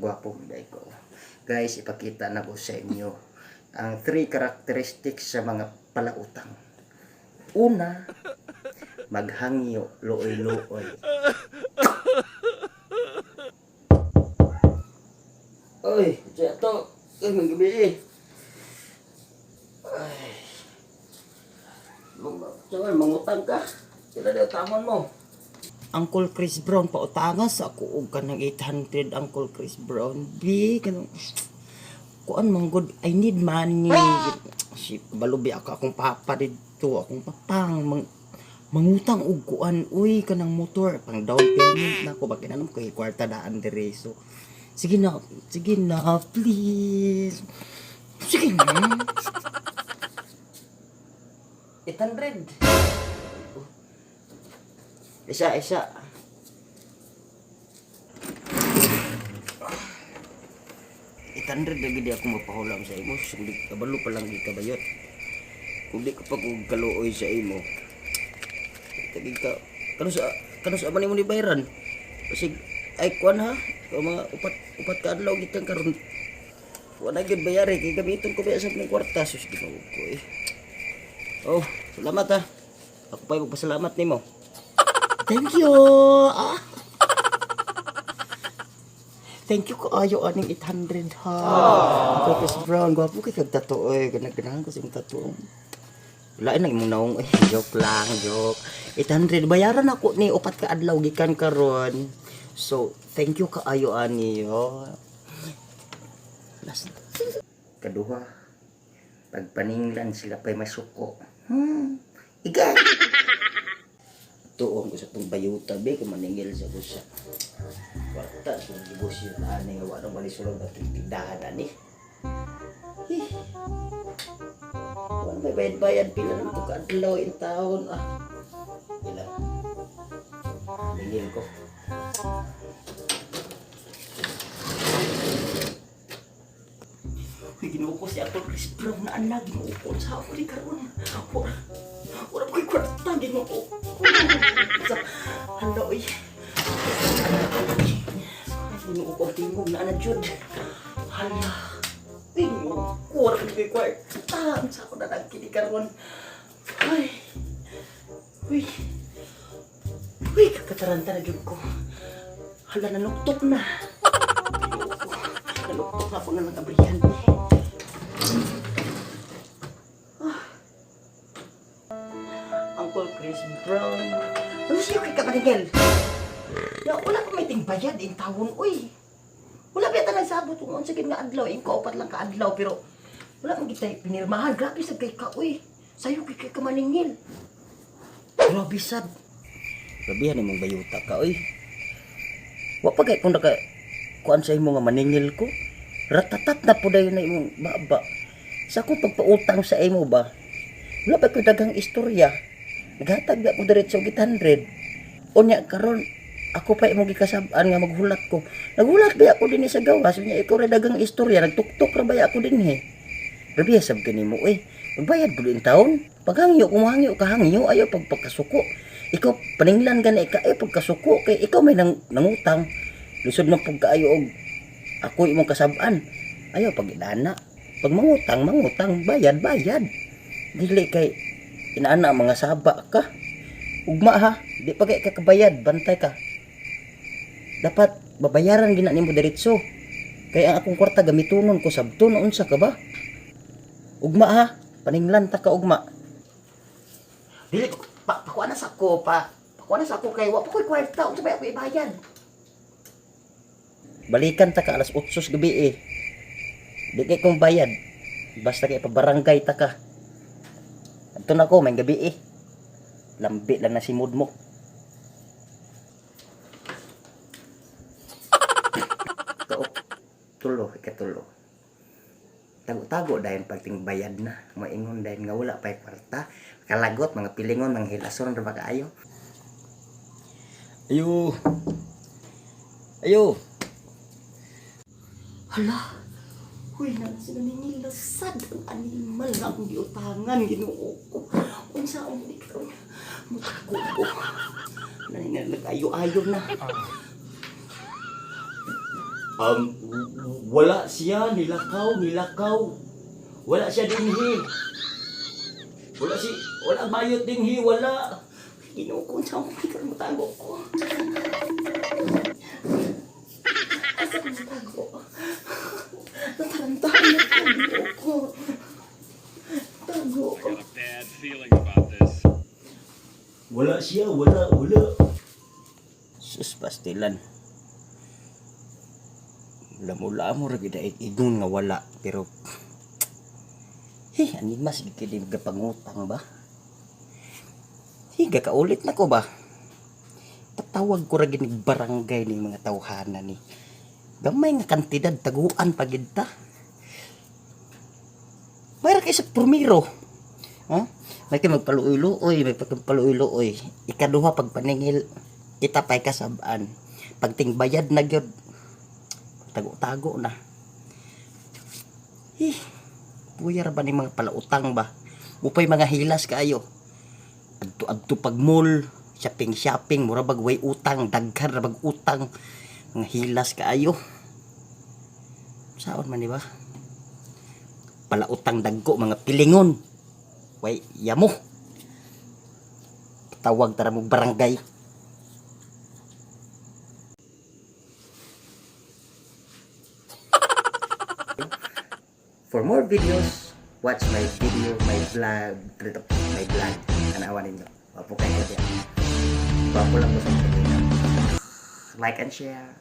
Gwapo man diay ko. Guys, ipakita na ko sa inyo ang three characteristics sa mga palautang. Una, maghangyo, luoy-luoy. Oy, to. Ay, magabi eh. Ay. Saan, mangutang ka? Sila daw tamon mo. Uncle Chris Brown, pautangas ako og kanang 800, Uncle Chris Brown. Bi, kanang kuan man good, I need money. Si balubi ako akong papa didto, akong papang mangutang og kuan uy, kanang motor pang down payment na ko ba, kinanam ko kwarta daan dire. So sige na, sige na, please. Sige na. 800. Isa, isa. 800 na gid ako mapahulam sa imo. So, di kabalo pa lang gid kabayot. Kung di ka pa kung kaluoy sa imo. Tagi ka kano sa man imo ni bayaran. Kasi ay kuan ha, o mga upat upat ka adlaw gikan karon. Wala gyud bayari kay gamiton ko ba sa akong kwarta, sus, Ginoo ko eh. Oh, salamat ha. Ako pa magpasalamat nimo. Thank you. Ah. Thank you kaayo aning 800 ha. Uncle Chris Brown, gwapo kay kag tattoo oy. Ganahan ko sa imong tattoo. Wala na imong naong eh, joke lang, joke. 800 bayaran ako ni upat ka adlaw gikan karon. So, thank you kaayo ani. Oh. Last. Kaduha. Pagpaninglan sila pa'y masuko. Iga. Tuong ko sa tong bayuta be, kung maningil sa ko sa kwarta sa negosyo na ani nga wa nang balisulog at tindahan ani. Eh. Wala may bayad-bayad, pila naman to kaadlaw in taon ah. Pila. Ningil ko. Uy, Ginoo ko, si Uncle Chris Brown na anak, Ginoo ko, sa ako ni karon. Wala, wala ko'y kwarta, Ginoo ko. Sa, hala, uy. Ay, Ginoo ko, ang tingog na ana, Jud. Hala. Uy, Ginoo ko, wala ko'y kwarta. Sa ako na nagkini karon. Ay. Uy. Uy, kakataranta na jud ko. Hala, nanuktok na. Ginoo ko. Nanuktok na ako na lang abrihan. Uncle Chris Brown. Ano siya kay Kamaningel? Ya, wala pa may tingbayad in tawon, uy. Wala pa yata nagsabot kung unsa gid nga adlaw, ingko upat lang ka adlaw, pero wala man gid tay pinirmahan. Grabe sad kay ka, uy. Sayo kay kay kamaningil. Grabe sad. Grabe imong bayuta ka, uy. Wa pa kay kung naka kuan sa imo nga maningil ko. Ratatat na po dayon na imong baba. Sa akong pagpautang sa imo ba? Wala pa ko'y daghang istorya. Naghatag ba ko diretso og 800. Unya karon ako pa imong gikasab-an nga maghulat ko. Naghulat ba ako dinhi sa gawas? Unya ikaw ra daghang istorya, nagtuktok ra ba ako dinhi? Grabe sab kanimo eh. Magbayad pud in taon. Paghangyo kung hangyo ka hangyo ayo pagpagkasuko. Ikaw paninglan gani ka eh pagkasuko kay ikaw may nangutang. Lisod man pud kaayo og ako imong kasab-an. Ayaw pag inana. Pag mangutang, mangutang, bayad, bayad. Dili kay inaana mga saba ka. Ugma ha, di pa kay kakabayad, bantay ka. Dapat babayaran gina nimo diretso. Kay ang akong kwarta gamitonon ko sabton, unsa ka ba? Ugma ha, paninglan ta ka ugma. Dili pa pakuha na sa ako pa. Pakuha na sa ako kay wa pa ko'y kwarta, unsa ba ako ibayad? Balikan ta ka alas 8 sa gabi eh. Di kay kong bayad. Basta kay pabarangay ta ka. Adto na ko, may gabi eh. Lambi lang na si mood mo. Kaop, tulo, ikatulo. Tago-tago dahil pagting bayad na. Maingon dahil nga wala pa'y kwarta. Kalagot, mga pilingon, mga hilason, ra ba kaayo? Ayo. Ayo. Hala! Uy, naningil na sad ang animal na akong giutangan, Ginoo ko. Unsa ang di karon? Mutago ko. Naningil, nag-ayo-ayo na. Wala siya, nilakaw, nilakaw. Wala siya dinhi. Wala si, wala bayot dinhi, wala. Ginoo ko, unsa akong pikar mo tago ko. Asa ko tago? Natarantahan na ko, Ginoo ko. Tago ko. Got a bad feeling about this. Wala siya, wala, wala. Sus, pastilan. Lamo-lamo ra gyud ay ingon nga wala, pero hi, ani mas gid gapangutang ba? Hi, gakaulit na ko ba? Patawag ko ra gid nig barangay ning mga tawhana ni. Gamay nga kantidad taguan pa gid ta. Mayra kay sa prumiro. Ha? May kay magpaluoy-luoy, may pagpaluoy-luoy. Ikaduha pagpaningil, kita pa'y kasabaan. Pagtingbayad na gyud, tago-tago na. Hi, puya ra ba ni mga palautang ba? Upay mga hilas kaayo. Adto-adto pag mall, shopping shopping, mura bag way utang, daghan ra bag utang. Mga hilas kaayo. Saon man di ba? Palautang dagko mga pilingon. Way yamo. Tawag tara mo barangay. For more videos, watch my video, my vlog, my vlog. Tanawan ninyo. Wapo kayo diyan. Wapo lang ko sa mga. Like and share.